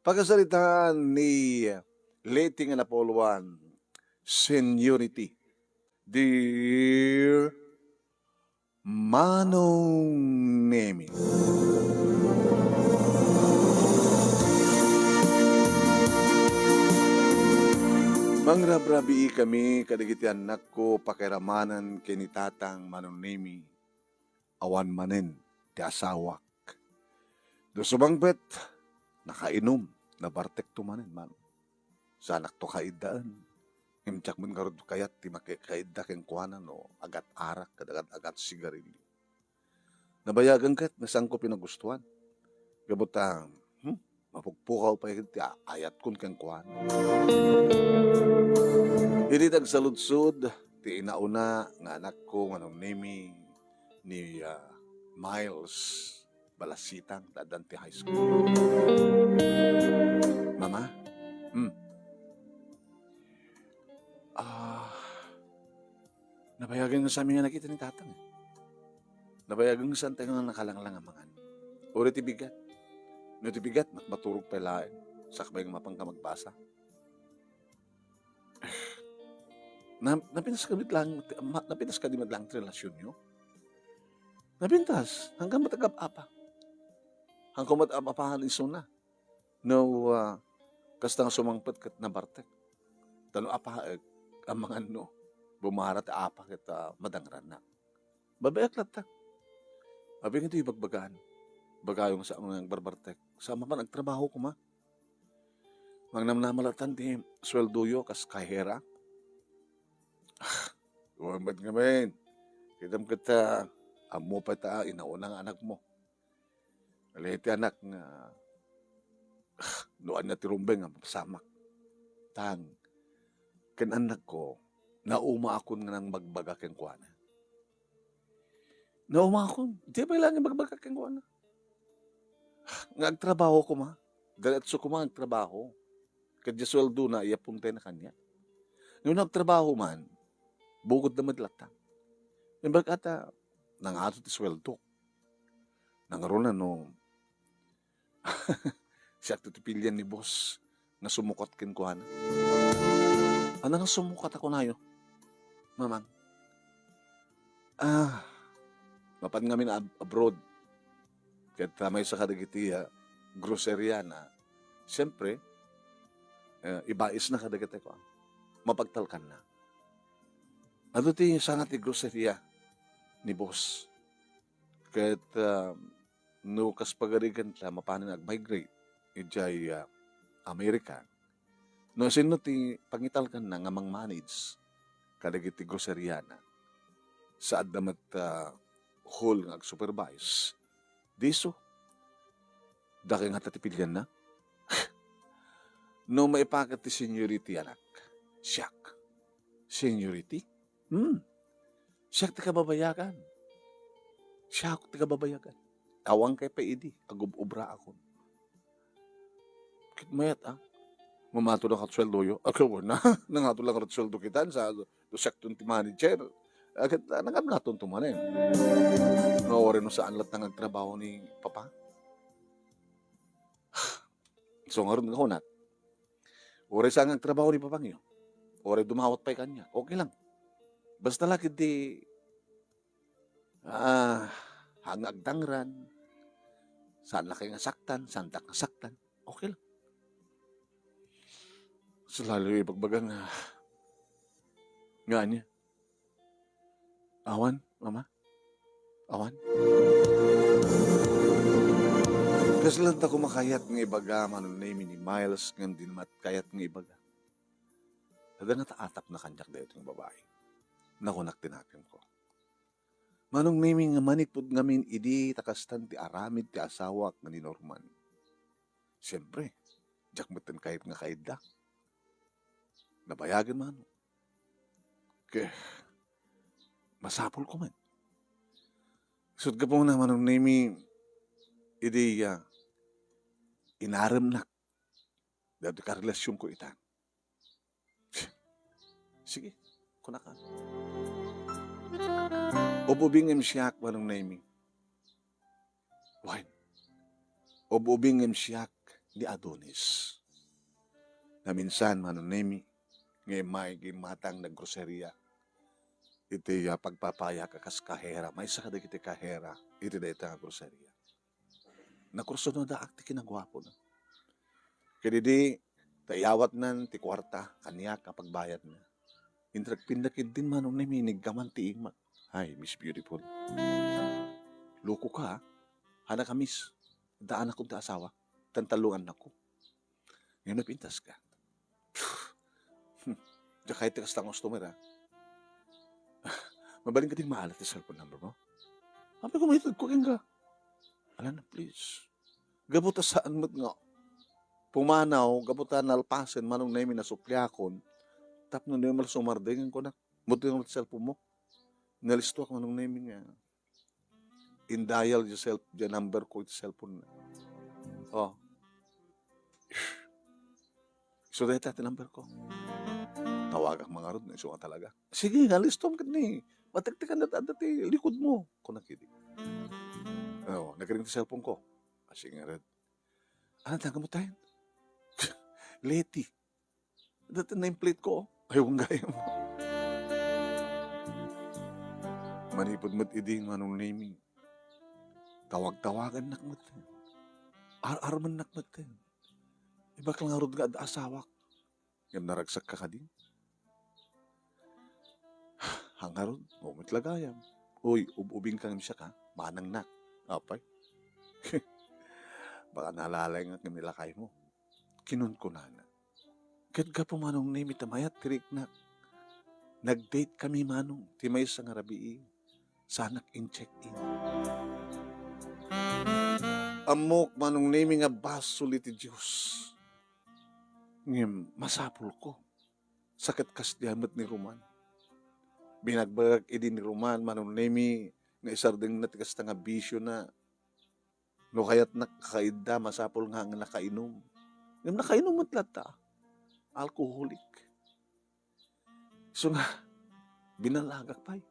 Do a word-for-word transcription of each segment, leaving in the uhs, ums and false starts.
Pakasaritaan ni Leti nga napuluan, Seniority. Dear Manong Nemi. Mangrabiabiikami kadagiti annakko, pakairamanen ken ni Tatang Manong Nemi. Awan manen ti asawak. No sumangpet, nakainum, nabartekto manen, Manong. Saanakto kaiddaen. Ngem diak met ngarud kayat ti makikaidda kenkuana no agat-arak ken agat-agat sigarilyo. Nabayagen ket nga saanko pinagustuan. Gapu ta, hmm, mapukpukaw pay ti a-, ayatkon kenkuana. Idi nagsaludsod ti inauna nga anakko, Manong Nemi, ni, ah, Miles Balasitang, ta addan ti high school. Mama? Hmm. Ah, nabayagen nga sami nga nakita ni Tatang, eh. Nabayagen nga saan tayo nga nakalanglang a mangan. Uray ti bigat. No ti bigat, mat-, maturog pay laeng. Sakbay nga mapanka magbasa. Na, napintas ka met lang, ma-, napintas ka di met lang ti relasyonyo? Napintas. Hanggang matagap-apa. Hanggang matagap-apahan isuna. No, ah, kasta nga sumangpet ket nabartek. Ta no apaek, amangan no bumara ti apa ket, ah, madangrannak. Babaek latta. Apay nga iti ibagbagaan? Bagayo nga saan nga agbarbartek. Saan mapan agtrabaho koma. Mangnamnama latta ti sueldoyo kas kayera. Ah, wen met ngamin. Kitam ket, ah, ammo pay ta inauna nga anakmo. Leti anak nga, ah, no ania ti rumbeng nga mapasamak. Tang, ken annakko, naumaakon nga nang magbaga kenkuana. Naumaakon, di pay laeng magbaga kenkuana. Nga agtrabaho koma, diretso koma nga agtrabaho. Ket diay sueldona, iyapuntayna kaniak. No nagtrabaho man, bukodda met latta. Imbag ata, nangato ti sueldok. Nangaruna no, siak ti pilian ni boss nga sumukat kenkuana. Ania nga sumukat a kunayo, Mamang? Ah, mapan ngamin ab-, abroad. Ket, ah, maysa kadagiti, ah, groceria na, siyempre, eh, ibaisna kadagiti, kuan, mapagtalkanna. Adu ti sanga ti groceria ni boss. Ket, ah, no kas pagarigan ta mapanen agmigrate idiay, ah, Amerika, no sinno ti pangitalkanna nga mang-manage kadagiti groceria na? Sa adda met, ah, hall nga agsupervise. Diso. Dakay ngata ti pilianna. No maipakat ti seniority, anak, siak. Seniority? Hmm. Siak ti kababayagan. Siak ti kababayagan. Awan kay pay idi, agub-ubraakon. Ket mayat, ah. Mamato na kat sueldoyo. Agkawan na. Nangato lang kat sueldo kitan sa, no siakton ti manager. Agkat, ah, nangadnaton to manen. Nga uray no saan latta nga agtrabaho ni Papa. So, ngarud nga kunak, uray saan nga agtrabaho ni Papangyo, uray dumawat pay kaniak, okay lang. Basta la ketdi, ah, haan nga agdangran, saan la kay nga saktan, saandak nga saktan, okay lang. So, lalo ibagbaga nga, nga ania, Awan, Mama. Awan. Kasla ta koma kayat nga ibaga, Manong Nemi, ni Miles, ngem di na met kayat nga ibaga. Adda nga taatapna kaniak daytoy nga babai. Nakunak ti nakemko. Manong Nemi, nga manipud ngamin idi ta kastan ti aramid ti asawak nga ni Norman. Siempre, diak metten kayat nga kaidda. Nabayagen, Manong. Ke, masapulko met. Isut' gapuna, Manong Nemi, idi, ah, inaremnak daytoy karelasionko ita. Sige, kunaka. Ub-ubing ngem siak, Manong Nemi. Wen, ub-ubing ngem siak, ni Adonis. Naminsan, Manong Nemi, nga immay nga immata nga naggroseria iti, ah, pagpapayak a kas kahera, maysa kadagiti kahera iti dayta nga groseria. Nakursunodaak ti kinaguapona. Ket idi ta iyawatnan ti kuarta kaniak a pagbayadna, intragpinda ketdin, Manong Nemi, iniggaman ti imak. Ay, Miss Beautiful. Loko ka, a. Hanak a miss. Adda anakon ti asawa. Tan tallo nga annakko. Ngem napintas ka. Diak kayat ti kasta nga customer, a. Mabalin kadi maalat ti cellphone number mo? Apay ko, maitedko kenka. Ala na, please. Gapu ta saan met nga pumanaw, gapu ta nalpasen, Manong Nemi, nasukliakon tapno di malsumardeng, kunak. Buti nga ti cellphone mo. Nalistoak, Manong Nemi, nga in-dial yourself, di number ko iti cellphone na. Oh. Isu dayta ti number ko. Tawagak man ngarud no isu nga talaga. Sige, alistom ketdi. Matektekan dayta adda ti likud mo, kunak idi. Oh, nagring ti cellphone ko. Asing ngarud. Ano, tangka mo tayo? Leti. Dati nameplate ko, oh. Ay, wanggayam. Manipud met idi, Manong Nemi, tawag-tawagannak met. Ar-armannak met. Ibakal ngarud nga adda asawak. Ngem naragsak ka kadi? Hangarud, umit lagayam. Uy, ub-ubing ka ngem siak, a. Manangnak. Apay. Baka nalalay nga ngem ilakay mo. Kinunkunana. Ket gapu, Manong Nemi, ta mayat ti riknak. Nag-date kami, Manong, ti maysa nga rabii. Saanak in-check-in. Ammok, Manong Nemi, nga basol iti Dios. Ngem masapulko. Sa ket kasdiay met ni Roman. Binagbagak idi ni Roman, Manong Nemi, nga isardengna ti kasta nga bisiona. No kayatnak kakaidda, masapul nga nakainom. Ngem nakainom met latta. Alcoholic. Isu nga, binalagak pay.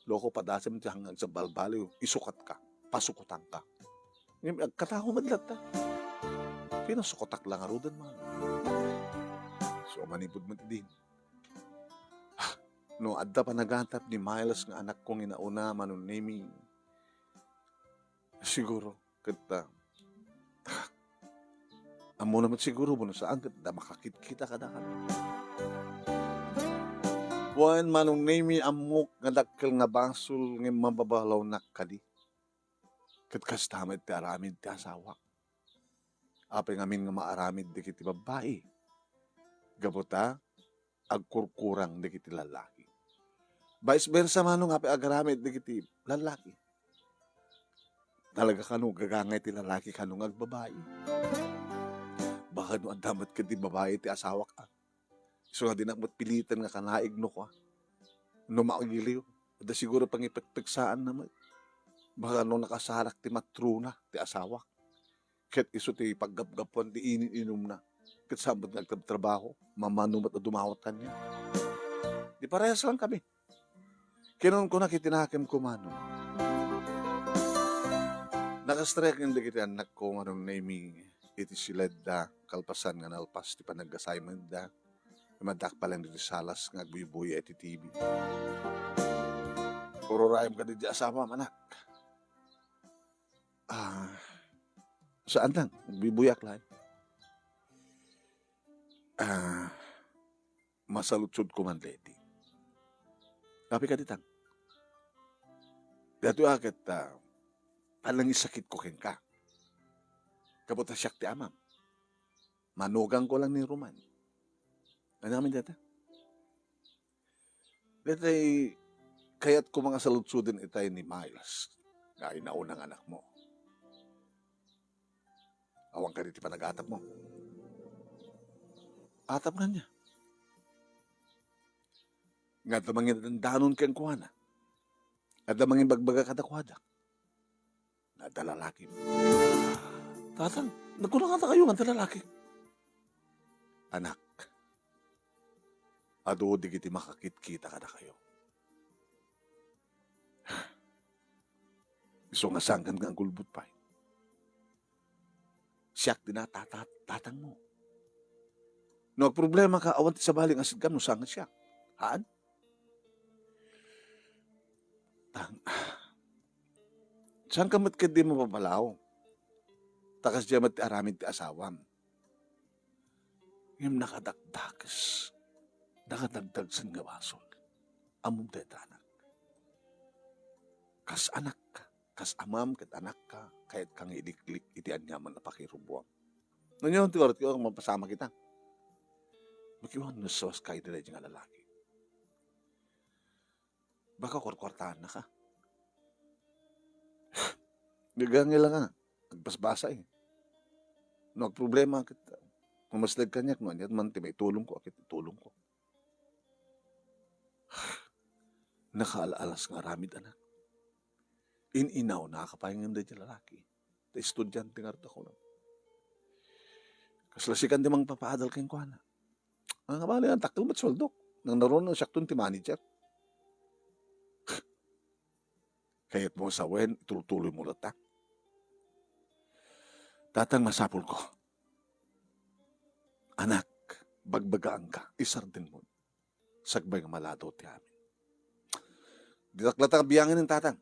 Loko, padasem ti hangag sa balbaliw, isukat ka, pasukotan ka. Ngem agkatago met latta. Pinasukotak la ngaruden, man. So, manipud met idin. Ah, no adda panagatap ni Miles nga anakko nga inauna, Manong Nemi, siguro, ket, ah, ammona met siguro, no saan ket da makakitkita kadakami. Wen, Manong Nemi, ammok nga dakkel nga basol ngem mababalawnak kadi. Ket kasta met ti aramid ti asawak. Apay ngamin nga maaramid dagiti babbai? Gapu ta agkurkurang dagiti lallaki. Vice versa, Manong, apay agaramid dagiti lallaki? Talaga kano gagangay ti lalaki kano nga agbabai? Baka no adda met ket ti babai ti asawak, a. Isu nga dinak met piliten nga kanaig no kua. No maagiliw, adda siguro pangipekpeksaanna met. Baka no nakasalak ti matrona ti asawak. Ket isu ti paggapgapuan ti inin-inumna. Ket saan met nga agtrabtrabaho, mamano met a dumawat kaniak. Di parehas lang kami. Kinunkunak iti nakemko, Manong. Nakastrek ngem dagiti annakko, Manong Nemi, iti siledda, kalpasan nga nalpas ti panag-assignmentda. Imaddak pay laeng ditoy salas nga agbuybuya iti T V. Ururayam kadi ti asawam, anak. Ah, saan lang, agbuybuyakon laeng. Ah, masaludsodko man, Leti. Apay kadi, Tang? Daytoy a ket, ah, panangisakitko kenka. Gapu ta siak ti amam. Manuganko lang ni Roman. Ania ngamin dayta? Daytay kayatko nga saludsodem itay ni Miles, nga inauna nga anakmo. Awan kadi ti panagatapmo? Atap nga ania? Nga adda mangidandanon kenkuana. Adda mangibagbaga kadakuada. Nga adda lalaki. Tatang, nagkuna kadakayo nga adda lalaki. Anak, adu dagiti makakitkita kadakayo. Isu nga sangkan nga agulbod pay. siak ti natatat-, tatangmo. No agproblemaka, awan ti sabali nga siddam no saan nga siak. Haan? Tang-, saanka met ketdi mapapalaw. Ta kasdiay met ti aramid ti asawam. Ngem nakadakdakes, nakadagdagsen nga basol. Ammom dayta, anak. Kas anakka, kas amam ket anakka, kayatka nga iliklik iti aniaman a pakirubbuang. Nganyan, ti oras ko, mapasamak ita. Makiwan no sos kayo daydiay nga lalaki. Baka kurkuartaannaka. Nagangil nga, agbasbasa eh. No agproblema ket, mamasdag kaniak, no aniat man ti maitulongko, ket itulongko. Nakaal-alas nga aramid, anak. In-inawnaka pay ngem daydiay lalaki. Ta estudiante ngarud a kunam. Kasla sikan ti mangpapaadal kenkuana. Ang abali, ang takkel met sueldok. Nang naruno siakton ti manager. Kayat mo sawen, itultuloy mo latta. Tatang, masapul ko. Anak, bagbagaanka, isardeng mo. Sakbay nga maladaw ti amin. Ditak latta biangen ni tatang.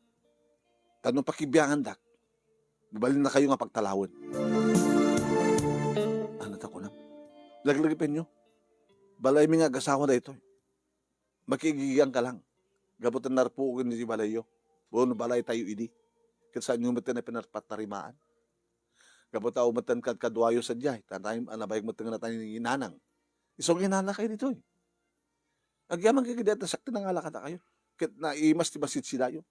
Tano pakibiangandak. Mabalinna kayo nga pagtalawen. Ano ta kunam? Laglagipenyo. Balaymi nga agasawa daytoy. Makigigianka lang. Gapu ta narpuok iti balayyo. Wenno balaytayo idi. Ket saanyo met nga pinarpatarimaan. Gapu ta umetten kadkaduayo sadiay. Tatay, a, nabayag met nga natay ni nanang. Isu nga inanakayo ditoy. Agyaman kayo kadi ta siak ti nangala kadakayo. Ket naimas ti basit sidayo.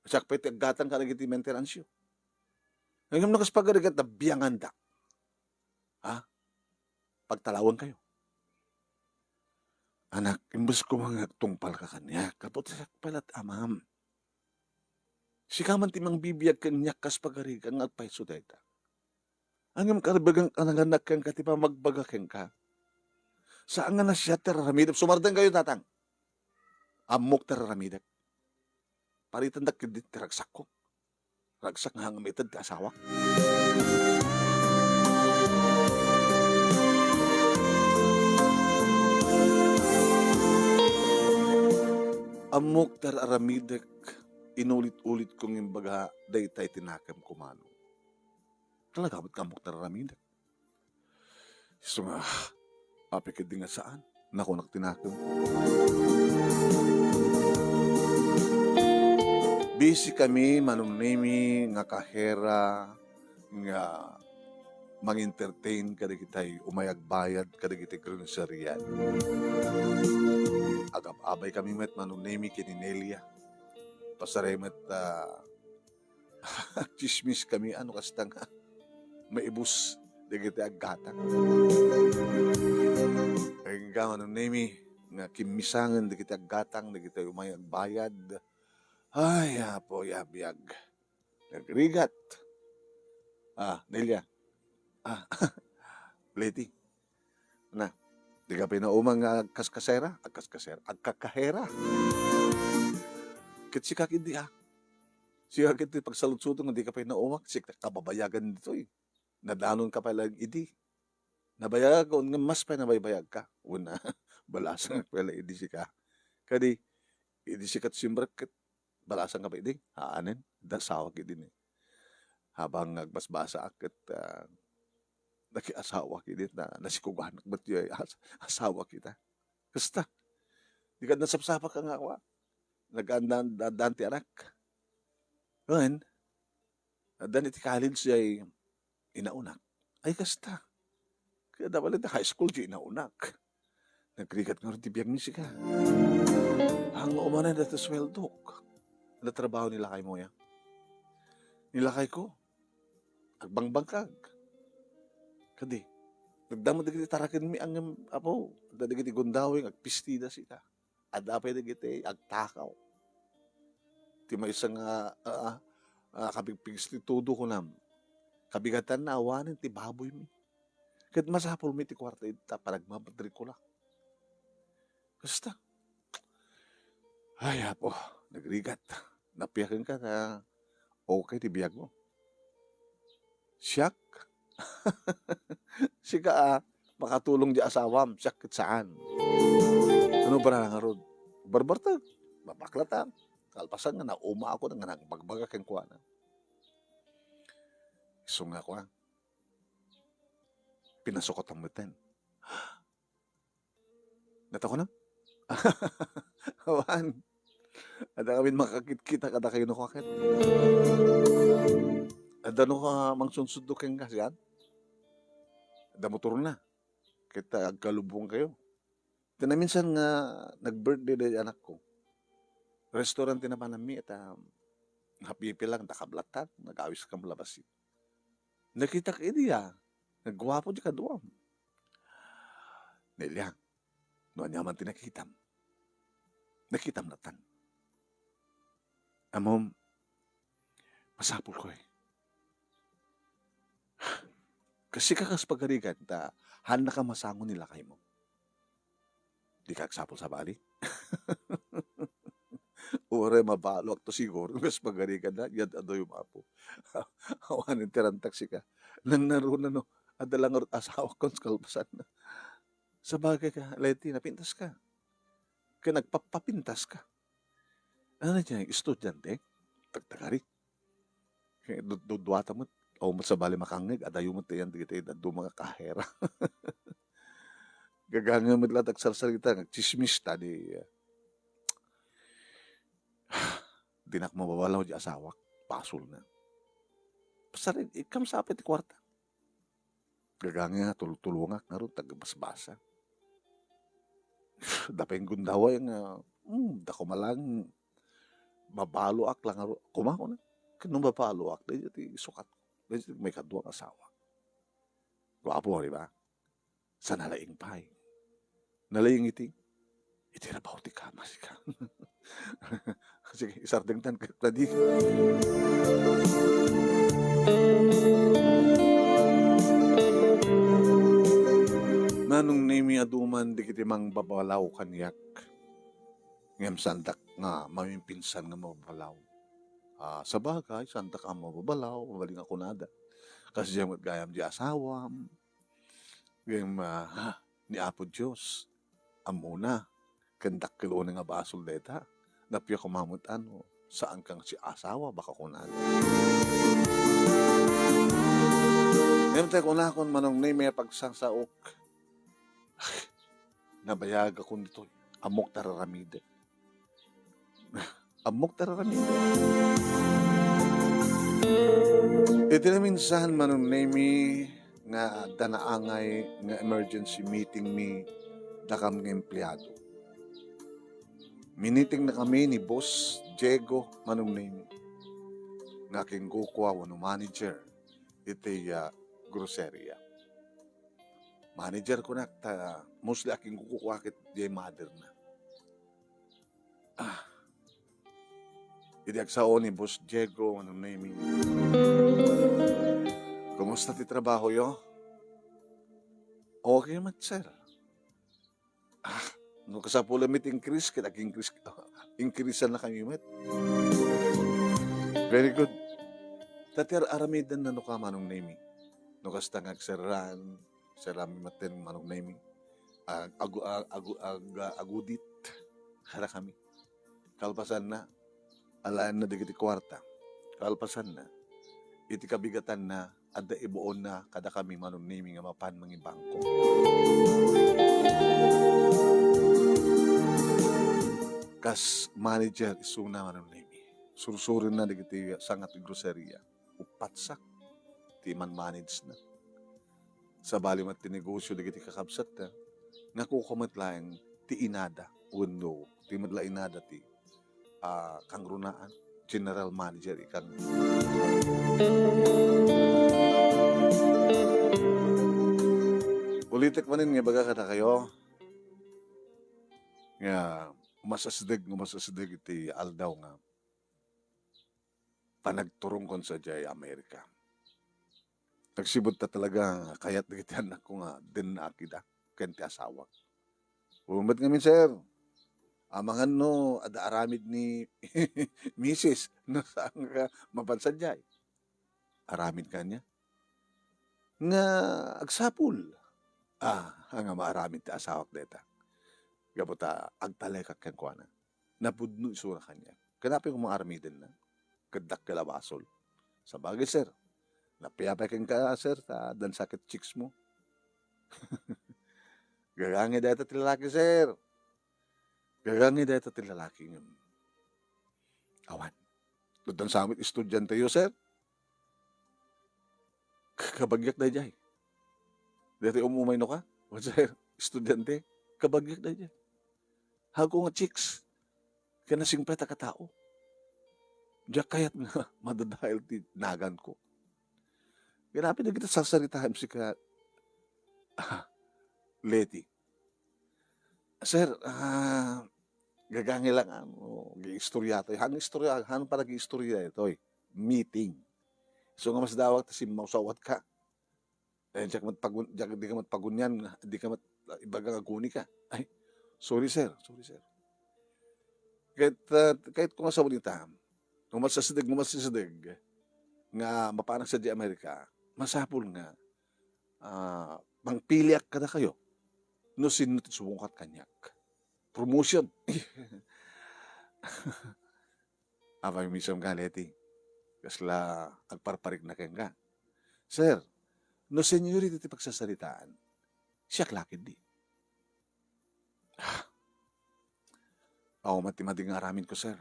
Siak pay ti aggatang kadagiti maintenance-yo. Ngem no kas pagarigat, nabiangandak. Ha? Pagtalawen kayo. Anak, imbes koma nga agtungpalka kaniak, gapu ta siak pay la ti amam. Sika man ti mangbibiag kaniak kas pagarigat nga agpayso dayta. Ngem karbigen a nanganak kenka ti pammagbaga kenka. Saan nga nasia ti raramidem. Sumardeng kayo, tatang. Ammok ti raramidek. Paritendak ketdi ti ragsakko. Ragsak nga hangam ited ti asawak. Ammok ti raramidek, inulit-ulit kong imbaga daytay ti nakemko, manong. Talaga met nga ammok ti raramidek. Isu nga, apay ketdi nga saan, nakunak ti nakem. Busy kami, Manong Nemy, nga kahera, nga mang-entertain kadagitay umay agbayad kadagiti grocery-an. Agab-abay kami met, Manong Nemy, ken ni Nelia. Pasarem met, ah, Chismis kami, ano, kasta nga maibus dagiti aggatang. Ay, nga, ano, Nemy, nga kimmisangen dagiti aggatang, dagiti umay agbayad. Ay, Apo, ya biag. Nagrigat. Ah, Nelia. Ah, Leti. Na, di ka pinaumang nga agkaskasera? Agkaskasera? Agkakahera? Ket sika ketdi, ah. Sika ketdi pagsaludsodon nga di ka pinaumang, sika kababayagan ditoy. Nadanon ka pay la idi. Nabayagak, nga mas pay nabaybayag ka. Una, balasang pay la idi sika. Kadi, idi sika ti simrek ket balasang ka pay idi. Haanen, dasawak idi ni. Habang agbasbasaak ket, ah, nakiasawak idi, na, nasikuganak met ti as-, asawak ita. Kasta. Di ka nasapsapak nga awa. Nag-andaan, andaan ti anak. Wen, addan iti college ay inaunak. Ay, kasta. Kaya dapat iti high school di inaunak. Nagrigat ngarud ti biag ni sika. Ang umanen dati sweldok. Natrabaho ni lakay mo ya. Ni lakay ko. Agbangbangkag. Kadi. Nagdamo dagiti taraken mi angem apo. Dagiti gundawing agpistida sika. Adda pay dagiti agtakaw. Ti maysa nga, ah, ah, ah, kapigpigis ti tudo kunam. Kabigatanna awanen ti baboymi. Ket masapulmi ti kuarta ita panagmamatrikula. Kasta. Ay, Apo, nagrigat. Napiaken ka na okay ti biag mo. Siak? Sika a makatulong di asawam, siak ket saan. Ano ba na ngarud? Barbartag, mabaklatan. Kalpasan nga nauma ako nga nagbagbaga kenkuana. Isu nga ako, ah, pinasukotan metten. Natakunak? Awan. Adda kami makakitkita kadakayo no kuaket. Adda no ka mangsunsuddo kenka, sian? Adda motorna. Ket agkalubong kayo. Ti naminsan nga nag-birthday daydi anakko. Restaurant ti napananmi, et, um, happy-happy lang, nakablatak, nagawis kam labas. Nakitak idi, ah. Nagguapo di kaduam. Nelia, no ania man ti nakitam. Nakitam natan. Ammom, masapul ko, eh. Kas sika kas pagarigan, ta haannaka masango ni lakaymo. Dika agsapul sabali? Uray mabaluak to siguro, kas pagarigan na, yan adoy umapo. Awanen ti rantak sika. Nang naruna no, adda lang ngarud asawak kon kalpasan na. Sabagay ka, Leti, napintas ka. Kaya nagpapapintas ka. Ano na dyan, estudyante? Tagtagari. Kaya du-, du-, duwata met. Aw, met sabali makangngeg, adayo met yan, dagiti, dadu mga kahera. Gagangay met la, tagsarsarita, nagtsismis, ta di, ah, dinak mababalaw di asawak, basol na. Basta rin, ikam sa apay ti kuarta. Gagangay nga tultulongak ngarud, tagbasbasa. Dapay gundaway nga, hmm, dako malang mabaloak lang ngarud. Kumakuna, ket no mabaloak, daydi ti sukat. Daydi ti maikadua nga asawa. Guapo, di ba? Sa nalaing pay. Nalaing iti, iti rabaw ti kama, sika. Sige, isardengtan ket ta di. Manong Nemi, adu man dagiti mangbabalaw kaniak. Ngem saandak nga mamimpinsan nga mababalaw. Ah, sabagay, saandak a mababalaw, mabalin a kunada. Kasdiay met gayam di asawam. Ngem, ah, ni Apo Dios, ammona, ken dakkel unay nga basol dayta. Nappiak koma met a no, saanka nga siasawa, baka kunana. Ngem ta kunakon, Manong Nemi, a pagsasaok, nabayagakon ditoy. Ammok ta ar-aramidek. Ammok ta ar-aramidek. Iti naminsan, Manong Nemi, nga adda naangay nga emergency meeting mi dakam nga empleado. Miniting na kami ni Boss Diego, Manong Nemi, nga akinggukua wenno manager iti, ah, groceria. Manager kunak ta mostly akinggukua ket diay mother na. Ah. Idi agsao ni Boss Diego, Manong Nemi, "Kumusta ti trabahoyo?" "Okay met, sir." "Ah, no kasapulam met increase, ket ag-increase, increase na kami met." Very good. Ta ti ar-aramiden na no ka, Manong Nemi. No kasta nga agserran, serrami met ten, Manong Nemi. Ag-, agu-, ag-, agu-, ag-, agudit. Kada kami. Kalpasanna, alaenna dagiti kuarta. Kalpasanna, iti kabigatanna, adda ibuonna kadakami, Manong Nemi, nga mapan mangibangko. Kas manager isuna, Manong Nemi. Sursurinna dagiti sanga ti groceria. Uppat sak ti man-manage na. Sabali met ti negosyo dagiti kakabsatta, nga kukua met laeng ti inada wenno ti met la inada ti, ah, kangrunaan, general manager ikan. Ulitek manen nga ibaga kadakayo nga umas-asdeg, nga umas-asdeg iti aldaw nga panagturongkon sadiay Amerika. Nagsibud ta talaga nga kayat dagiti annakko nga dinnak ida ken ti asawak. Wen met ngamin, sir, amangan no adda aramid ni misis no saan nga mapan sadiay. Aramid kaniak. nga agsapul, ah, nga maaramid ti asawak dayta. Gapu ta agtalekak kenkuana. Napudno isuna kaniak. Ken apay koma aramidenna? Ket dakkel a basol. Sabagay, sir, napiapay kenka, sir, ta addan sakit chicks mo. Gagangi dayta ti lalaki, sir. Gagangi dayta ti lalaki ngem awan. Addan sa met estudianteyo, sir. Ka-, kabagyak daydiay. Daytoy um-umayno ka? Wen, sir, estudiante. Kabagyak daydiay. Haanko nga chicks. Ken nasingpet a katao. Diak kayat nga madadael ti naganko. Ken apay dagita sarsaritaem sika, ah, Leti? Sir, ah, gagangi lang, ano, agiistorya tayo. Haan nga istorya, haan pay agiistorya daytoy. Meeting. Isu nga masdawak ta simmawsawat ka. Eh, diak met pagun-, diak, di ka met pagunian, di ka met ibaga nga aguni ka. Ay, sorry, sir. Sorry, sir. Ket, ah, ket kung asa mo dita, no masasideg, no masasideg nga mapanak sadiay Amerika, masapul nga, ah, mangpiliak kadakayo no sinno ti sumungkat kaniak. Promotion. Apay, misem ka, Leti? Kasla agparparikna kenka. Sir, no seniority ti pagsasaritaan, siak la ketdi. Ah, awan met ti madi nga aramidko, sir.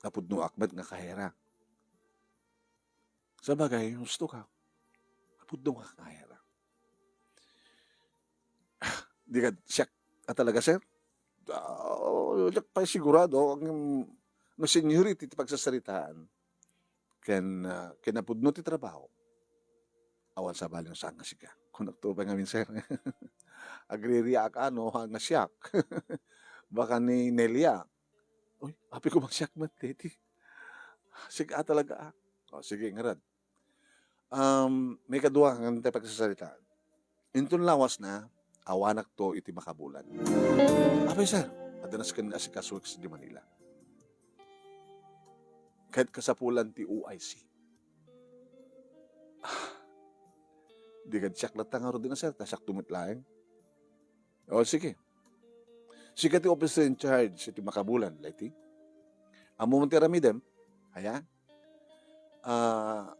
Napudnoak met nga kahera. Sabagay, husto ka. Napudno nga kahera. Ah, di ka siak a talaga, sir? Ah, diak pay sigurado. Ang, no seniority ti pagsasaritaan, ken, ah, kinapudno ti trabaho, awan sabali no saan nga sika. Kunakto pay ngamin, sir. Agririak, ano, nga siak. Baka ni Nelia. Uy, apay koma siak met, Leti. Sika talaga, ah. O, sige, ngarud. Um, maikadua nga ti pagsasaritaan. Inton lawasna, awanakto iti makabulan. Apay, sir, adda nasken nga asikasoek sadiay Manila. Ket kasapulan ti O I C. Ah, di kad siak latta ngarud dina, sir, ta siakto met laeng. O, sige. Sika ti officer in charge iti makabulan, Leti. Ammom ti aramidem? Aya? Ah,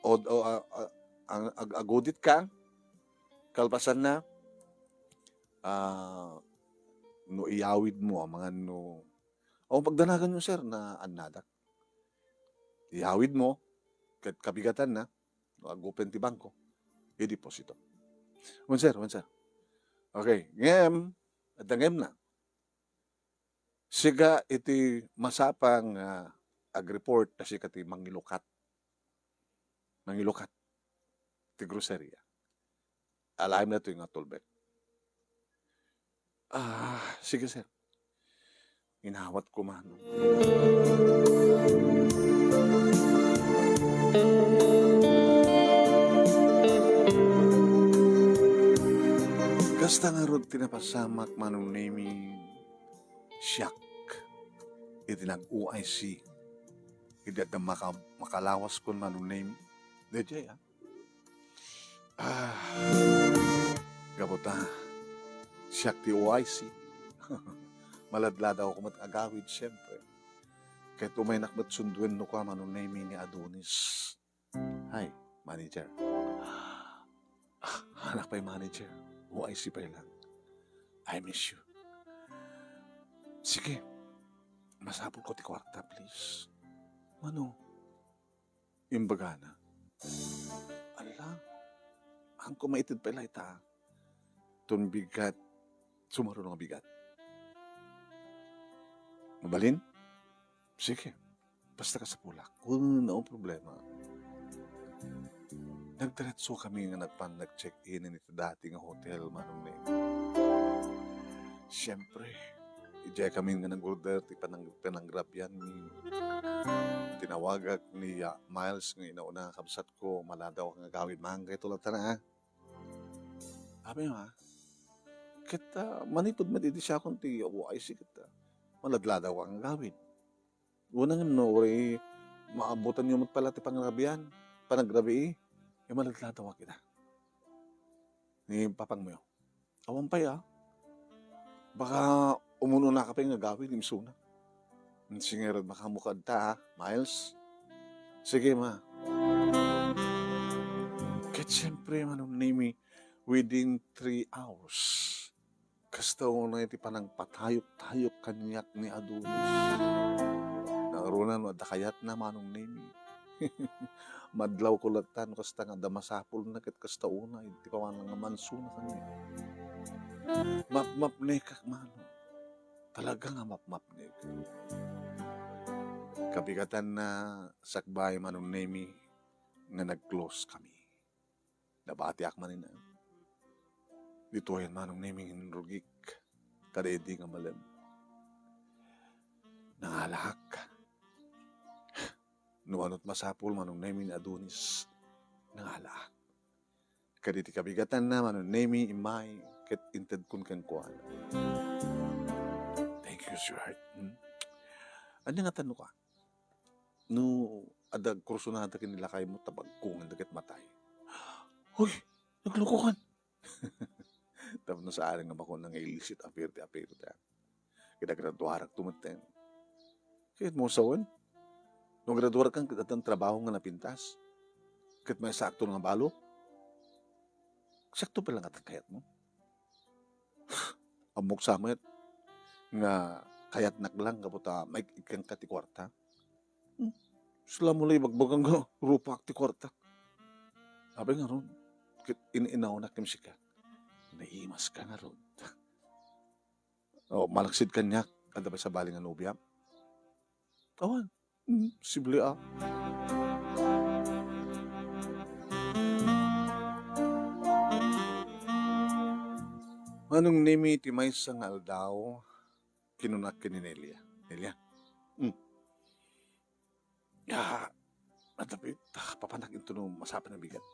od-, o, ah, ah, ang ag-, aguditka, kalpasanna, ah, no iyawidmo, amangan no, o, pagdanaganyo, sir, nga annadak. Iyawidmo, ket kabigatanna, no ag-open ti bangko, ideposito. Wen, sir, wen, sir. Okay, ngem, adda ngem na. Sika iti masapang, ah, ag-report ta sika ti mangilukat. Mangilukat ti groceria. Alaem daytoy nga tulbek. Ah, sige, sir. Inawat ko man. Kasta ngarud ti napasamak, Manong Nemy, siak iti nag-O I C. Idi adda maka-, makalawaskon, Manong Nemy. Daydiay, ah. Ah, gapu ta siak ti O I C. Maladladaw ko met agawid, siempre. Ket umaynak met sunduen no kua, Manong Nemy, ni Adonis. Hi, manager. Ah, anak pay manager. O I C pay lang. I miss you. Sige. Masapul ko ti kuarta, please. Mano? Imbagana. Ala, haanko maited pay layta. Ton bigat, sumaruno nga bigat. Mabalin? Sige. Basta kasapulak. Wala na problema. Nagdiretso kami nga nagpan nag-check-in iti dati nga hotel, Manong Neng. Siyempre, idiay kami nga nag-order ti panang-, panangrabian mi. Tinawagak ni, ah, Miles nga inauna nga kabsat ko, maladaw nga agawid man kay tulad ta na, ah. Abi nga, ket, ah, manipud met idi siakon ti O I C ket, ah, maladladaw nga agawid. Unangan no, uray maabutanyo met pala ti pangrabian, panagrabii. Imaladladawak ida. Ni papangmo. Awan pay, ah. Baka umunonaka pay nga agawid, imsuna. Sige ngarud, makaammoka adta, ah, Miles. Sige, ma. Ket siyempre, Manong Nemi, within three hours, kasta unay ti panangpatayok-tayok kaniak ni Adonis. Nangruna no adda kayatna, Manong Nemi. Madlawko latta no kasta nga adda masapulna ket kasta unay ti pamanangamansona kaniak. Mapmapnekak, Manong. Talaga nga mapmapnek. Kabigatanna sakbay, Manong Nemi, nga nag-close kami. Nabatiak manen, ah. Ditoyen, Manong Nemi, nga inrugik kadaydi nga malem. Nangalaak. No anot masapul, Manong Nemi, ni Adonis, nangalaak. Kaditi kabigatanna, Manong Nemi, immay ket intedkon kenkuana. Thank you, sweetheart. Hmm? Ania nga tanno ka? No adda agkursunada ken ni lakaymo, ta bagkonganda ket matay. Hoy, naglokokan. Tapno saan nga makuna nga illicit affair ti affair ta. Ket agraduarak to metten. Ket mo sawen? No agraduarak ket addan trabaho nga napintas. Ket maisakto nga balo. Sakto pa lang at kayat mo. Ammok sa met nga kayatnak lang gapu ta maik-ikkan ka ti kuarta. Hmm. Sila mo lay bagbagang nga rupak ti kuarta. Apay ngarud, ket in-inawnak ken sika. Naimas ka ngarud. O, malaksid kaniak, adda pay sabali nga nobia? Awan. Hmm, posible, ah. Manong Nemi, ti maysa nga aldaw, kinunak ken ni Nelia. Nelia? Hmm. Ya, adda pay, ah, papanak into no masapul a bigat.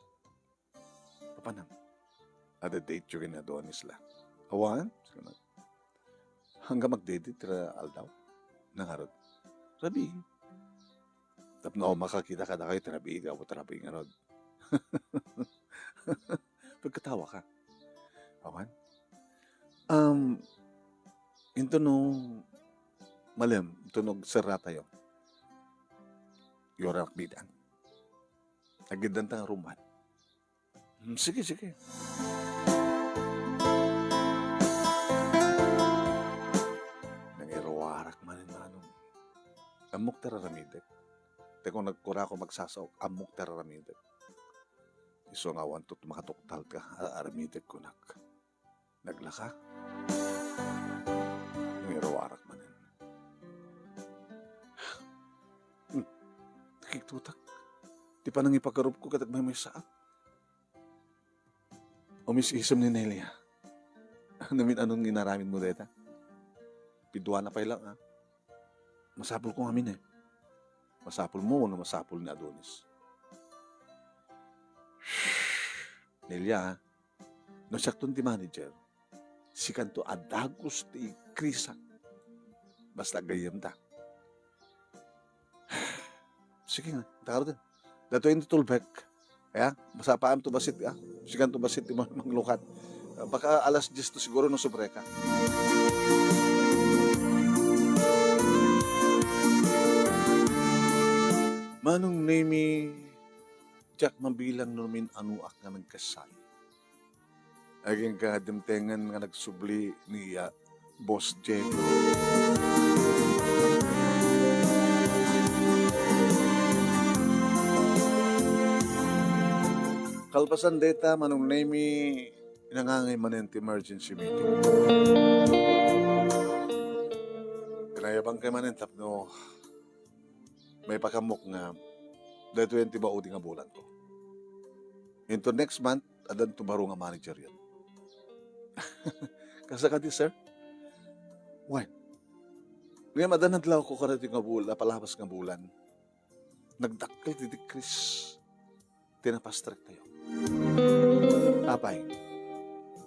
Papanam. Adda date yo ken ni Adonis la. Awan? Salamat. Anggaman agdate ti aldaw? Nangarud. Rabii. Tapno makakita kadakayo ti rabii, gapu ta rabii ngarud. Pagkatawa ka. Awan? Um, into no, malem, into no agserratayo. Yuram ak bidan. Agiddanta nga rummuar. Hmm, sige, sige. Nangiruarak manen, Manong. Ammok ti ar-aramidek. Te, kung nagkurako magsasaok, ammok ti ar-aramidek. Isu nga awan to makatuktal ka, ar-aramidek kunak. Naglaka. Nangiruarak manen. Hmm. Nakigtutak. Ti panangipagarupko ket agmaymaysaak. Umis-isem ni Nelia. Amin anong inaramid mo dayta? Piduana pay lang, ah. Masapul ko ngamin, eh. Masapul mo wenno masapul ni Adonis? Nelia, ah. No siakton ti manager, sikanto a dagus ti ikrisak. Basta agayyemta. Sige nga, takaruten. Datoyen ti tulbek. Kaya, masapaam to bassit, ah. Sikanto bassit ti mang-, manglukat. Baka alas dies to siguro no subreka. Manong Nemi, diak mabilang no min-anuak nga nagkasay. Agingga dimtengen nga nagsubli ni, ah, Boss J. Kalpasan dayta, Manong Nemi, inangangay manen ti emergency meeting. Kinayabang kay manen tapno maipakaamok nga daytoyen ti maudi nga bulanko. Into next month, addanto baro nga manager yun. Kasta kadi, sir? Wen. Ngem adda nadlawko kadaytoy nga bul-, napalabas nga bulan. Nagdakkel ti decrease ti napastrektayo. Apay?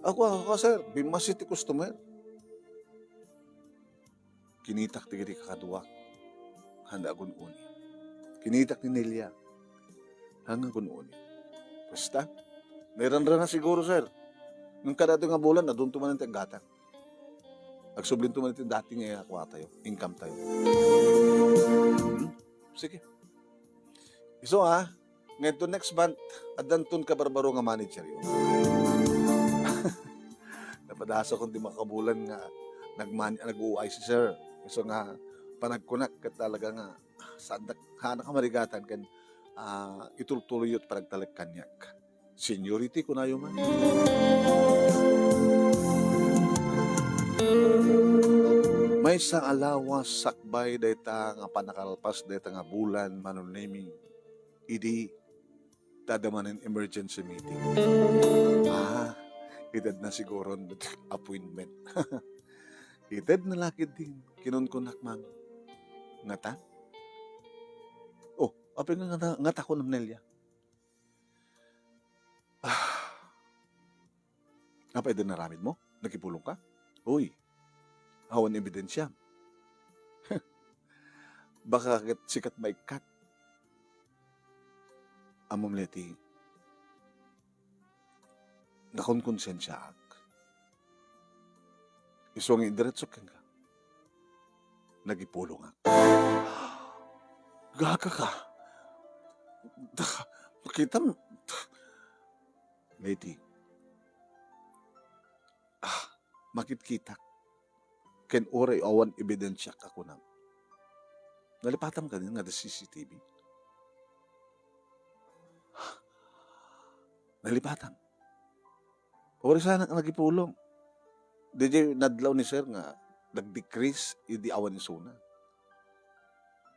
Ako, ako, sir, bimmassit ti customer. Kinitak dagiti kakaduak, handa agun-uni. Kinitak ni Nelia, handa agun-uni. Basta, nairanrana siguro, sir. Ngem kada ito nga bulan, adunto man ti aggatang. Agsublinto man iti dati nga kuatayo, income tayo. Hmm? Sige. Isu, ah, ngayon to next month, addanton kabarbaro nga manager yun. Napadasakon ti makabulan nga nagman-, nag-uay si sir. Isu nga panagkunak ket talaga nga saan dak-, hanak a marigatan ken, ah, itultuloyyo ti panagtalek kaniak. Seniority, kunayo man. Maysa a lawas sakbay dayta nga panakalpas dayta nga bulan, Manong Nemi, idi ta adda manen emergency meeting. Ah, itedna siguro appointment. Itedna la ketdin, kinunkunak man. Ngata? Oh, apay nga ngata, ngata ko, Nelia? Ah. Apay idi naramid mo? Nakipulong ka? Uy, awan ebidensiam. Baka ket sikat maikkat. Ammom, Leti, nakonkonsensiaak. Isu nga idiretso kenka. Nagipulongak. Gaga ka. Da, makitam. Leti. Ah, makitkitak. Ken uray awan ebidensiak a kunam. Nalipatam kadin nga adda C C T V? Nalipatam. Uray saanak nagipulong. Diay nadlaw ni sir nga nag-decrease idi awan isuna.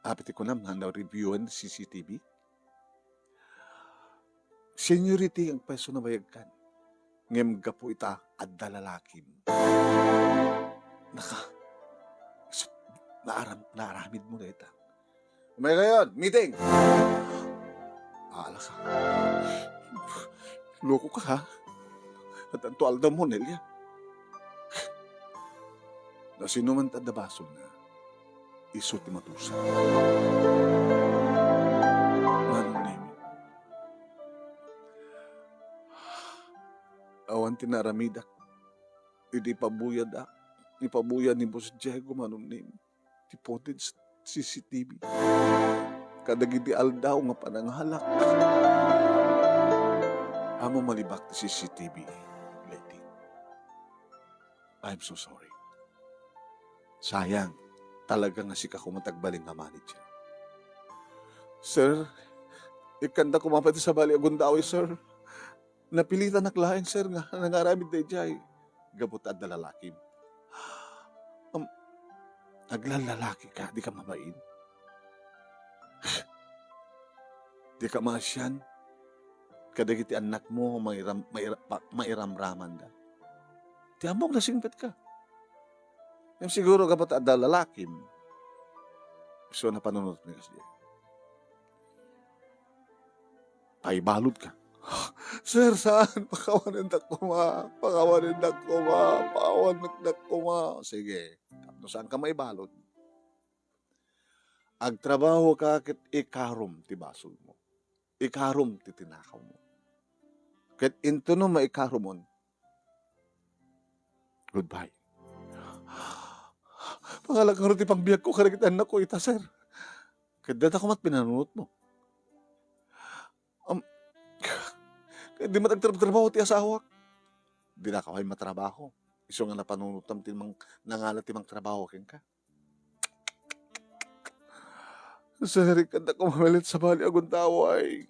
Apay ti kunam, nga na-reviewan ti C C T V? Seniority nga agpayso a nabayagkan. Ngem gapu ita, adda lalakim. Naka, naaram-, naaramid mo dayta. Umay kayon, meeting! Ala ka. Loko ka, ha? Addanto aldaw mo, Nelia. No sino man ti adda basolna, isu ti madusa. Manong Nemi, awan ti naaramidak idi ipabuyadak, ipabuyad ni Boss Diego, Manong Nemi, ti footage C C T V kadagiti aldaw nga panangalak. Ammom a malibak ti C C T V, Leti. I'm so sorry. Sayang, talaga nga sika koma ti agbalin nga manager. Sir, ikkanda koma pay ti sabali a gundaway, sir. Napilitanak laeng, sir, nga nangaramid daydiay. Gapu ta adda lalakim. Um, aglallalaki ka, di ka mabain. Di ka maasian. Kadagiti annakmo, mairam-, maira-, pa-, mairamramanda. Ti ammok, nasingpet ka. Ngem siguro gapu ta adda lalakim, isu a panunot ni kasdi. Paibalod ka. Sir, saan? Pakawanendak koma. Pakawanendak koma. Pakawanendak koma. Sige. Tapno saan ka maibalod? Agtrabaho ka ket ikarom ti basolmo. Ikarom ti tinakawmo. Ket intono maikaromon, goodbye. Pangalak ngarud ti pangbiagko kadagiti annakko ita, sir. Ket dayta koma ti pinanunotmo. Am, ket di met agtrabtrabaho ti asawak. Dinaka pay matrabaho. Isu nga napanunotam ti mang-, nangala ti mangtrabaho kenka. Sir, ikkanda koma met ti sabali a gundaway.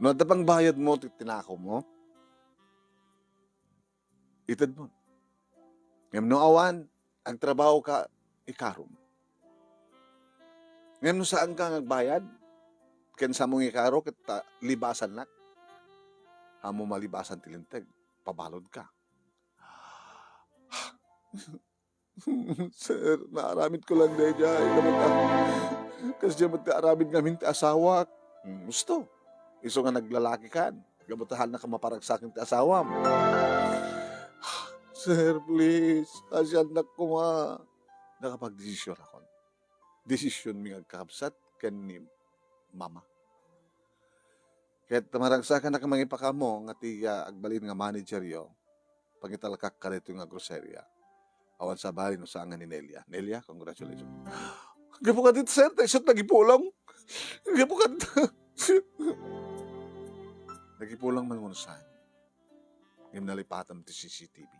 No adda pangbayadmo ti tinakawmo, itedmo. Ngem no awan, agtrabaho ka, ikarom. Ngem no saan ka nga agbayad, ken saanmo nga ikaro, ket ta-, libasannak, ammom a libasan ti linteg, pabalod ka. Sir, naaramid ko lang daydiay. Gapu ta, kasdiay met ti aramid ngamin ti asawak. Hmm, husto. Isu nga naglalaki kan. Gapu ta haannak a maparagsaken ti asawam. Sir, please, asiannak koma. Nakapagdesisyonakon. Desisyonmi nga agkakabsat ken ni Mama. Ket maragsakan a mangipakaammo nga ti, ah, agbalin nga manageryo, pangitalkak kadaytoy nga groceria. Awan sabali no saan nga ni Nelia. Nelia, congratulations. Gapu kadit, sir, ta isu ti nagipulong. Gapu kad-, nagipulong man ngem saan. Ngem nalipatam ti C C T V.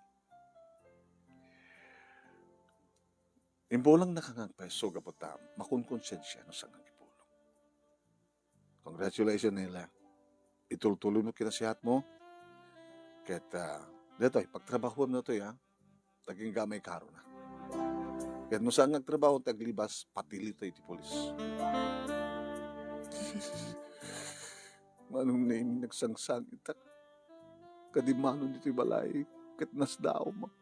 Impulongnak nga agpayso gapu ta makonkonsensia no saan nga agipulong. Congratulations, Nelia. Itultuloy mo kinasiatmo. Ket, ah, detoy, pagtrabahuam detoy, ah. Agingga maikaro na. Ket no saan nga agtrabaho ti aglibas, patili tayo iti pulis. Manong Nemi, nagsangsangitak. Kadi manon ditoy balay, ket nasdaawak.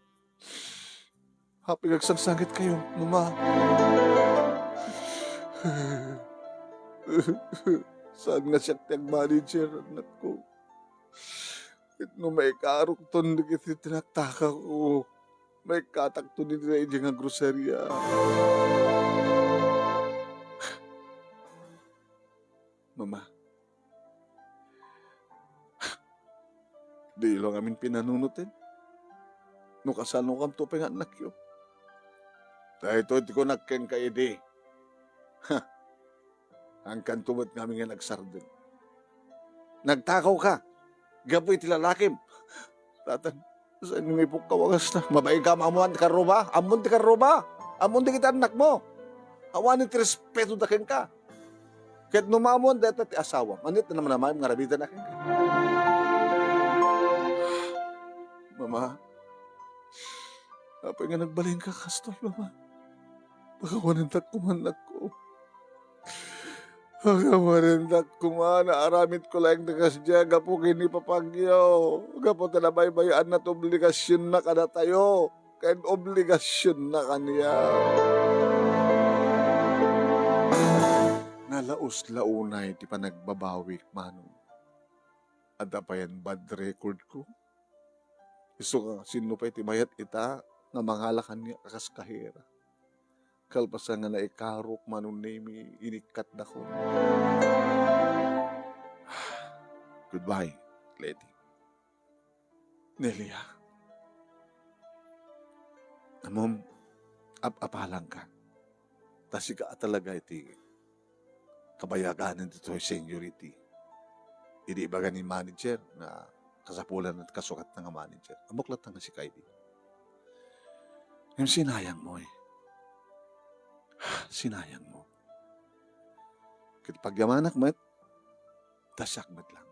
Apay nga agsangsangit kayo, Mama? Saan nga siak ti agmanager, anakko? Ket no maikarokton dagiti tinataka ko, maikkatakto ditoy idiay nga groceria. Mama, diyo la ngamin pinanunoten no kasanokanto pay nga annakyo. Daytoy ti kunak kenka idi. Ha! Haankanto met ngamin nga nagsardeng. Nagtakawka gapu iti lalakim. Tatang, saan nga ipukkaw a kasta? Mabain ka, ammoan ti karruma? Ammon ti karruma? Ammon dagiti annakmo? Awanen ti respetoda kenka. Ket no maammoan dayta ti asawam, ania ti namnamaem nga aramidenda kenka? Mama, apay nga nagbalinka kastoy, Mama? Pakawanendak koma, annakko. Pakawanendak koma, naaramidko laeng ti kasdiay gapu ken ni papagyo, gapu ta nabaybay-anna ti obligasionna kadatayo ken obligasionna kaniak. Nalaus la unay ti panagbabawik, Manong. Adda payen bad recordko. Isu nga, sinno pay ti mayat ita nga mangala kaniak a kas kahera? Kalpasan nga naikarok, Manong Nemi, inikkatdakon. Goodbye, Leti. Nelia. Ammom, ap-apalangka. Ta sika a talaga iti kabayaganan ditoy seniority. Idi ibaga ni manager nga kasapulan ti kasukatna nga manager. Ammok latta nga sika idi. Ngem sinayangmo, eh. Sinayangmo. Ket pagyamanak met, ta siak met lang.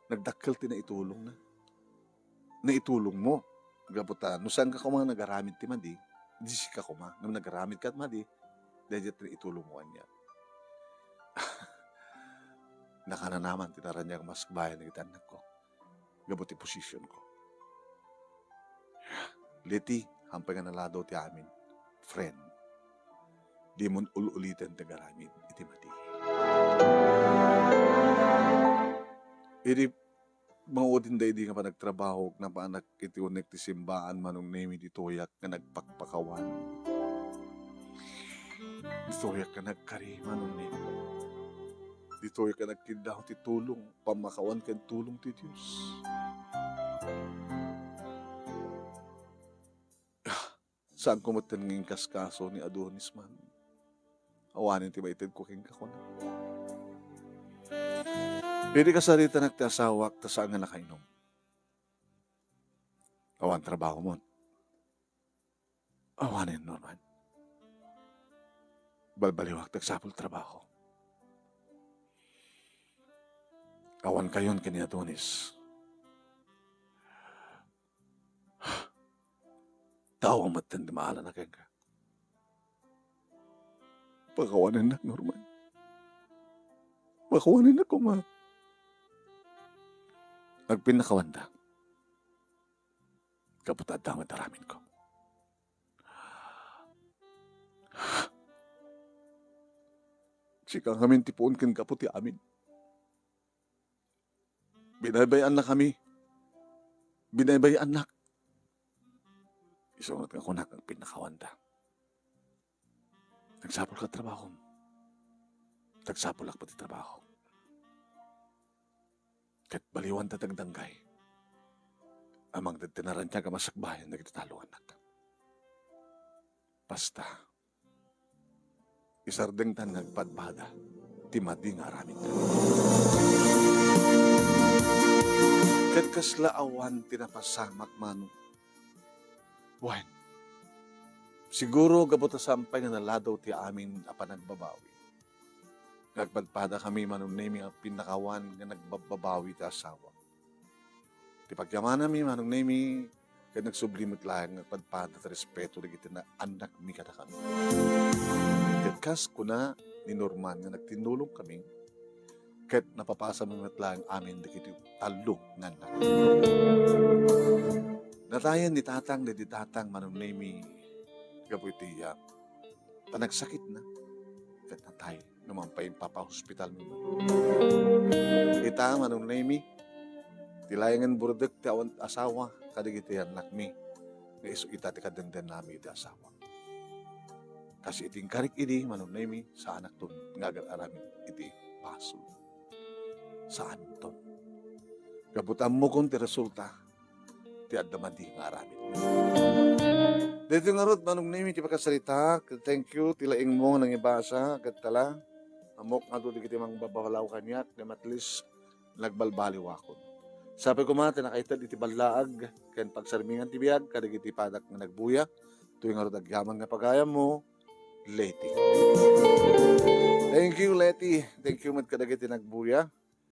Nagdakkel ti naitulongna. Naitulongmo. Gapu ta, no saanka koma nga nagaramid ti madi, di sika koma. Ngem nagaramidka ti madi, daydiay ti naitulongmo kaniak. Nakananaman ti naraniag maskbayan dagiti annakko gapu ti positionko. Leti, haanpay nga naladaw ti amin, friend. Dimon ul-uliten ti agaramid iti madi. Idi maudin daydi nga panagtrabaho, napanak iti unek ti simbaan, Manong Nemi, ditoyak nga nagpakpakawan. Ditoyak nga nagkari, Manong Nemi. Ditoyak nga nagkiddaw ti tulong, pammakawan ken tulong ti Dios. Saanko metten nga inkaskaso ni Adonis, Manong. Awanen ti maitedko kenka, kuna. Idi kasaritanak ti asawak, ta saan nga nakainom. Awan trabaho met. Awanen, Norman. Balbaliwak ti agsapul trabaho. Awan kayon ken ni Adonis. Tawang metten ti maalana kenka. Pakawanennak, Norman. Pakawanennak koma. Agpinnakawanta. Gapu ta adda met aramidko. Sika ngamin ti puon ken gapu ti amin. Binaybay-annakami. Binaybay-annak. Isu met nga kunak, agpinnakawanta. Nagsapulka ti trabahom. Nagsapulak pay ti trabahok. Ket baliwan ta dagdanggay a mangted ti naraniag a masakbayan dagiti talo nga annakta. Basta, isardengtan nga agpadpada ti madi nga aramidda. Ket kasla awan ti napasamak, Manong? Wen, siguro gapu ta saan pay nga naladaw ti amin a panagbabawi, nga agpadpadakami, Manong Nemy, nga pinakawan nga nagbabbabawi ti asawa. Ti pagyamanami, Manong Nemy, ket nagsubli met laeng nga agpadpada ti respeto dagiti na-, annakmi kadakami. Ket kas kuna ni Norman nga nagtinnulongkami, ket napapasami met laeng amin dagiti tallo nga annak. Natayen ni Tatang, daydi Tatang, Manong Nemy, gapu iti, ah, ta nagsakitna, ket natay. Numan pay impapahospitalmi. Ita, Manong Nemy, ti laengen burdek ti awan asawa kadagiti annakmi, nga isu ita ti kadendennami iti asawa. Kas iti inkarik idi, Manong Nemy, saanakton nga agar-aramid iti basol. Saanton. Gapu ta ammokon ti resulta ti adda madi nga aramid. Daytoy ngarud, Manong Nemy, ti pakasarita. Thank you ti laingmo nga nangibasa ket tala. Ammok nga adu dagiti mangbabalaw kaniak ngem at least nagbalbaliwakon. Sapay koma ti nakaited iti ballaag ken pagsarmingan ti biag kadagiti padak nga nagbuya. Toy ngarud agyaman nga pagayammo, Leti. Thank you, Leti. Thank you met kadagiti nagbuya.